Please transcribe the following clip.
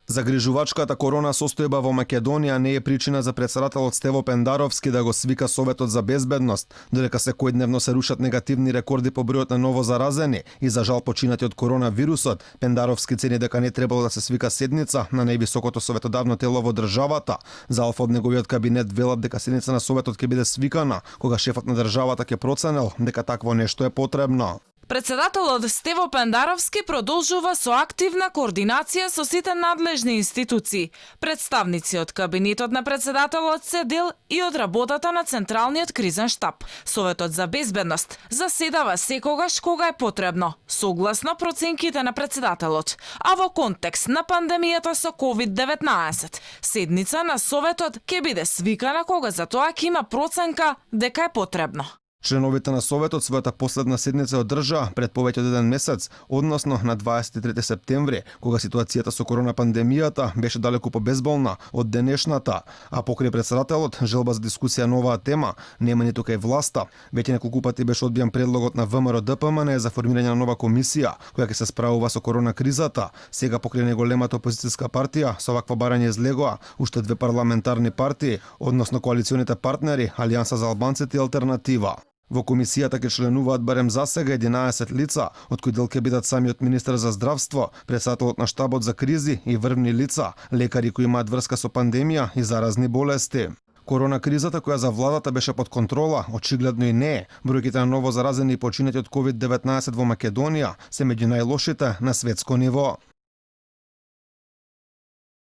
Загрижувачката корона состојба во Македонија не е причина за претседателот Стево Пендаровски да го свика Советот за безбедност, додека секојдневно се рушат негативни рекорди по бројот на ново заразени и за жал починати од коронавирусот. Пендаровски цени дека не требало да се свика седница на највисокото советодавно тело во државата. За алфа од неговиот кабинет велат дека седница на Советот ќе биде свикана кога шефот на државата ќе проценел дека такво нешто е потребно. Претседателот Стево Пендаровски продолжува со активна координација со сите надлежни институции. Представници од кабинетот на претседателот се дел и од работата на Централниот кризен штаб. Советот за безбедност заседава секогаш кога е потребно, согласно проценките на претседателот, а во контекст на пандемијата со COVID-19. Седница на Советот ќе биде свикана кога за тоа ќе има проценка дека е потребно. Членовите на Советот својата последна седница одржаа пред повеќе од еден месец, односно на 23 септември, кога ситуацијата со коронапандемијата беше далеку побезболна од денешната, а покрај претседателот желба за дискусија на оваа тема нема ниту кај власта. Веќе неколку пати беше одбијан предлогот на ВМРО ДПМН за формирање на нова комисија која ќе се справува со корона кризата. Сега покрај неголемата опозицијска партија со вакво барање излегоа уште две парламентарни партии, односно коалиционите партнери Алијанса за албанците и Алтернатива. Во комисијата ќе членуваат барем засега 11 лица, од кои дел ќе бидат самиот министер за здравство, претседателот на штабот за кризи и врвни лица, лекари кои имаат врска со пандемија и заразни болести. Корона кризата која за владата беше под контрола, очигледно и не е. Бројките на ново заразени и починати од COVID-19 во Македонија се меѓу најлошите на светско ниво.